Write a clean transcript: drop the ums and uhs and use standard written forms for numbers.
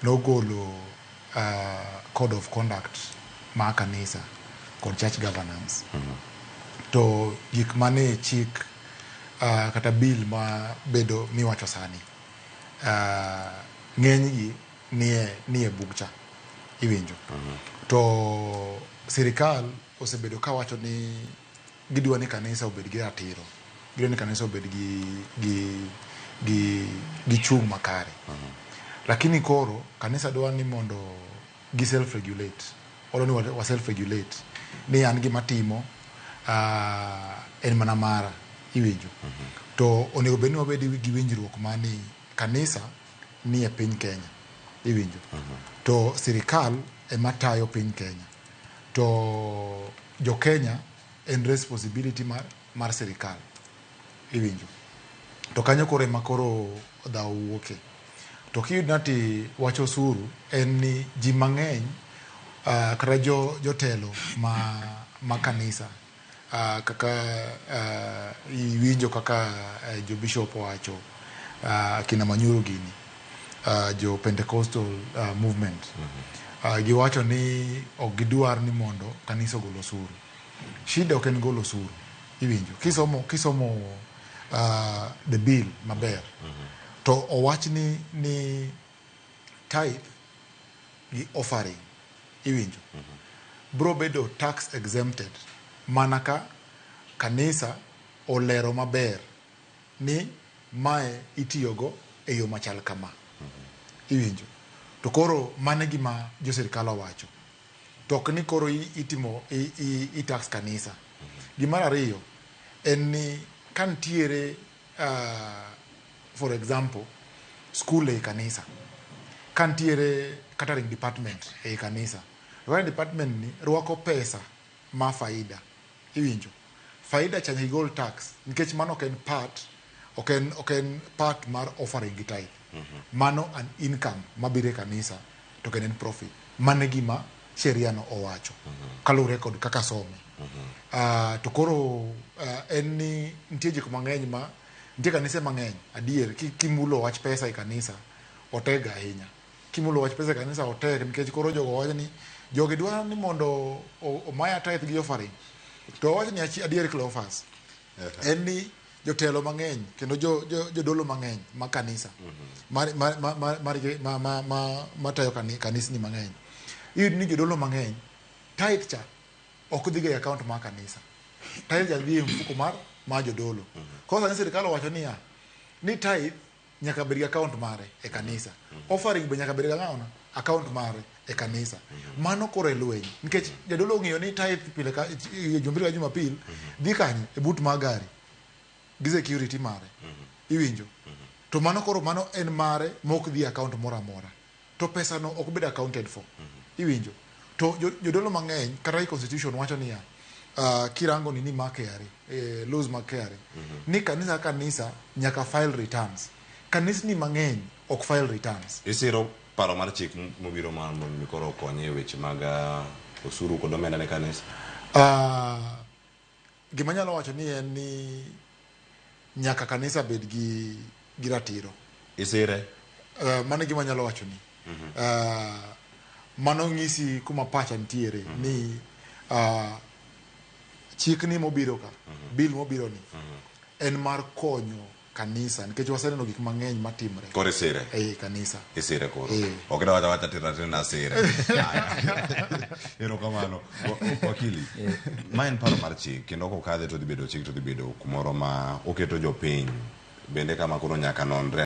nogolo code of conduct mar kanisa kod church governance. To gik mane chik kata bill ma bedo miwacho sani, ng'enygi nie bugcha, iwinjo. To sirikal osebedo kawacho ni gidwa ni kanisa obed gi ratiro, gidwa ni kanisa obed gi chung' makare. Lakini koro kanisa dwa ni mondo gi self regulate, odwa ni wa self regulate ni an gima timo en mana mara, iwinjo. To onego bed ni wabed gi winjruok ma ni kanisa ni e piny Kenya, iwinjo. To sirikal ema tayo piny Kenya, to jo Kenya en responsibility mar sirikal, iwinjo. To kanyo koro ema koro dhaw wuoke. To kiyudo ati wach osuru en ni ji mang'eny, kata jotelo ma kanisa, kaka iwinjo kaka jo bishop owacho, kina Manyuru gini, jo Pentecostal movement, giwacho ni ok gidwar ni mondo kanisa ogol osuru. Shida ok en golo osuru, iwinjo. Kisomo the bill maber, to owach ni tithe gi offering, iwinjo, bro bedo tax exempted mana ka kanisa olero maber ni mae itiyogo e yo machal kama, iwinjo. To koro mano e gima jo sirikal owacho, to ok ni koro itimo i tax kanisa. Gimar ariyo en ni ka nitiere, for example, school ei kanisa, ka nitiere catering department ei kanisa, to catering department ni rwako pesa ma faida, iwinjo, faida cha nyaka igol tax, nikech mano ok en part, ok en part mar offering gi tithe. Mano an income mabiro e kanisa, to kendo en profit. Mano e gima sheria no owacho kaluwore kod kaka some. To koro en ni nitie gik mang'eny ma nitie kanise mang'eny adier. Kimulo wach pesa e kanisa, otek ahinya. Kimulo wach pesa e kanisa otek, nikech koro jogo wacho ni jogi dwaro ni mondo omaya tithe gi offering. To wawach ni adier, Cleophas, en ni jotelo mang'eny kendo jodolo mang'eny ma kanisa matayo kanisni mang'eny, iyudo ni jodolo mang'eny, tithe cha ok dhiga e account mar kanisa, tithe cha dhi e mfuko mar jodolo. Koro sani sirikal owacho niya ni tithe nyaka bed gi account mare e kanisa, offering be nyaka bed gi ang'ono, account mare e kanisa. Mano koro e lweny, nikech jadolo ong'eyo ni tithe pile ka Jumapil ka Jumapil dhi kanye e but mar gari gi security mare, iwinjo. To mano koro mano en mare mok dhi e account moro amora, to pesa no ok bed accounted for, iwinjo. To jodolo mang'eny, kata i constitution wacho niya, kirango nini mar KRA, laws mag KRA, ni kanisa ka kanisa nyaka file returns. Kanisni mang'eny ok file returns. Isiro paro mar chik mobiro mar mondo mi koro okonye e weche mag osuru kod omenda ne kanisa? Gima anyalo wacho ni en ni nyaka kanisa bed gi ratiro. Isire? Mano e gima anyalo wacho ni mano ng'isi kuma pacha nitiere ni chik ni mobiro ka, bill mobiro ni en mar konyo kanisa, nikech waseneno gik mang'eny matimre Koro isire? Ei kanisa. Isire koro? Eh. Ok idwa wacho awacha tira tira nasire. Erokamano. Wakili, ma en paro mar chik, kendo kokadhe to dhi bedo chik, to dhi bedo kumoro ma oketo jopiny bende kama koro nyaka nonre.